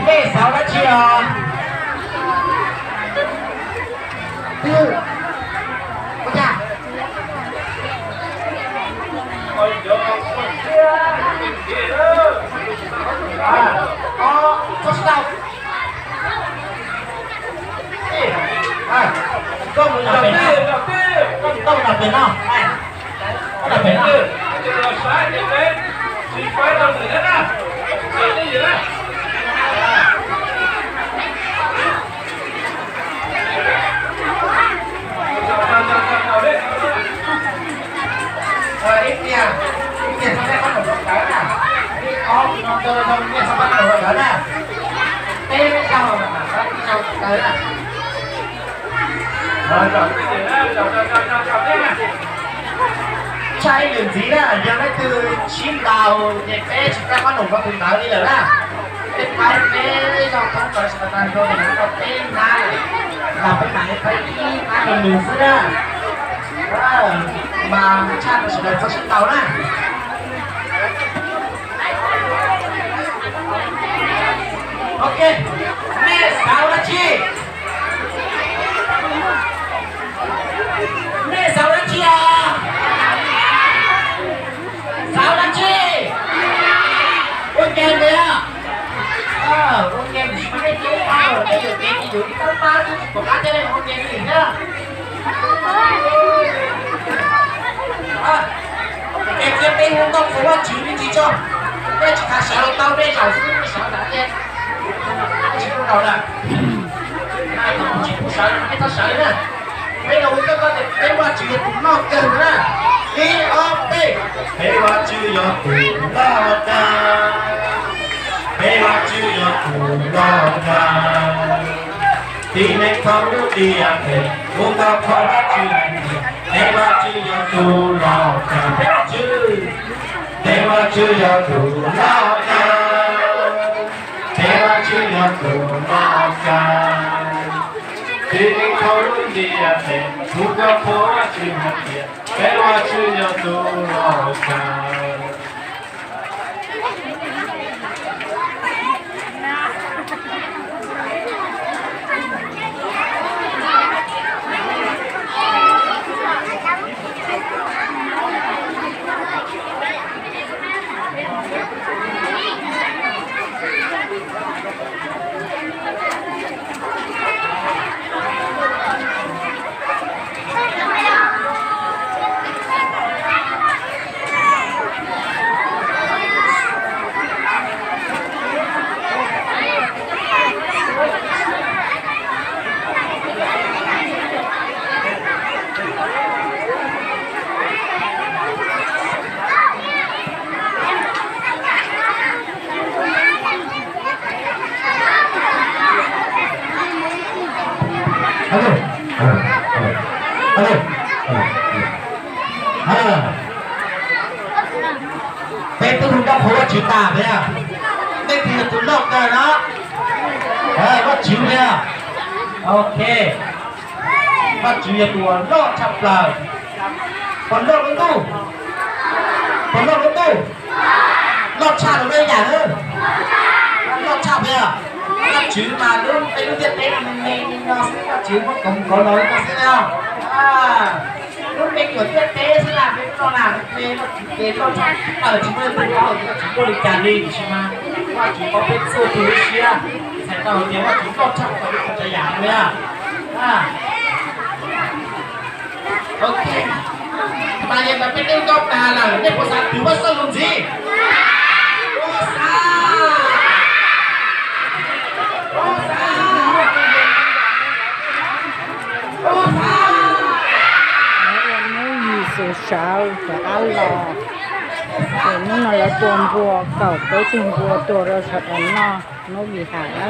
Nej xav dab tsi os? Twb ua cas? Txhob tsis tau. Koj mus nram pem no, koj mus nram pem no, koj nram pem no. Ib tiag, ib tiag txhob peb qhob noom rau ntawd na. Ib ob no rau zoo tiag txhob peb qhob noom rau ntawd na. Peb zaug mam pab ib zaug ntawd na. Tshaj ib lwm ntxiv na, yog leej twg sib ntaus ces peb tsis pab qhob noom rau tus ntawd li lawm na. Peb pab peb zaug thoob plaws sawv daws rau tus ntawd rau peb hnab, los peb mam li pab ib hnab rau nws xwb na. Mas tshaj rau sawv daws txhob sib ntaus na. Ok, nej xav ua dab tsi? Nej xav ua dab tsi os? Xav ua dab tsi? Ua ke ntawd. Ua ke ntawd, nej twb pab lawm, nej yuav kev ces yuav ib pab pab xwb, tsis pom qab thiab, ua ke li thiab. Es cia peb hu nkauj qhuas Vajtswv me ntsis tso. Peb tsis tas sawv los tau peb zaum xwb, peb sawv tas ces peb tsis pub los lawm. Tsis pub sawv, peb txhob sawv na. Peb los hu nkauj tias peb Vajtswv yog tus loj kawg na. Ib ob peb. Peb Vajtswv yog tus loj kawg. Peb Vajtswv yog tus loj kawg. Tib neeg txhua lub ntiaj teb, hu nkauj qhuas Vajtswv hais tias, peb Vajtswv yog tus loj kawg. Peb Vajtswv, peb Vajtswv yog tus loj kawg. Peb Vajtswv yog tus loj kawg. Tib neeg txhua lub ntiaj teb, hu nkauj qhuas Vajtswv hais tias, peb Vajtswv yog tus loj kawg. Peb twb hu nkauj qhuas Vajtswv tas thiab, leej twg yog tus loj kawg no? Vajtswv thiab. Ok, Vajtswv yog tus uas loj tshaj plaws. Puas loj lub ntuj? Puas loj lub ntuj? Loj tshaj lawm ib yam na. Loj tshaj thiab. Vajtswv mas lub, peb lub ntiaj teb no me me li no xwb, Vajtswv muab koom nkaus los li no xwb na. Lub me nyuam ntiaj teb xwb na, peb lub no na, me Vajtswv ces loj tshaj plaws, tsis muaj leej twg paub tias Vajtswv loj li cas li, tiam sis mas Vajtswv paub peb txhua tus lub siab, txhais tau hais tias Vajtswv loj tshaj plaws li txhua yam li na. Ok, mas yog ntawd peb twb nkauj tas lawm, nej puas xav thov Vajtswv lus ntxiv? Puas xav? Puas xav? Puas xav? Hnub Yexus sawv rov qab los, ces hnub no lawv tua npua, kaum peb tug npua tua rau sawv daws noj hnub Vim Hais na.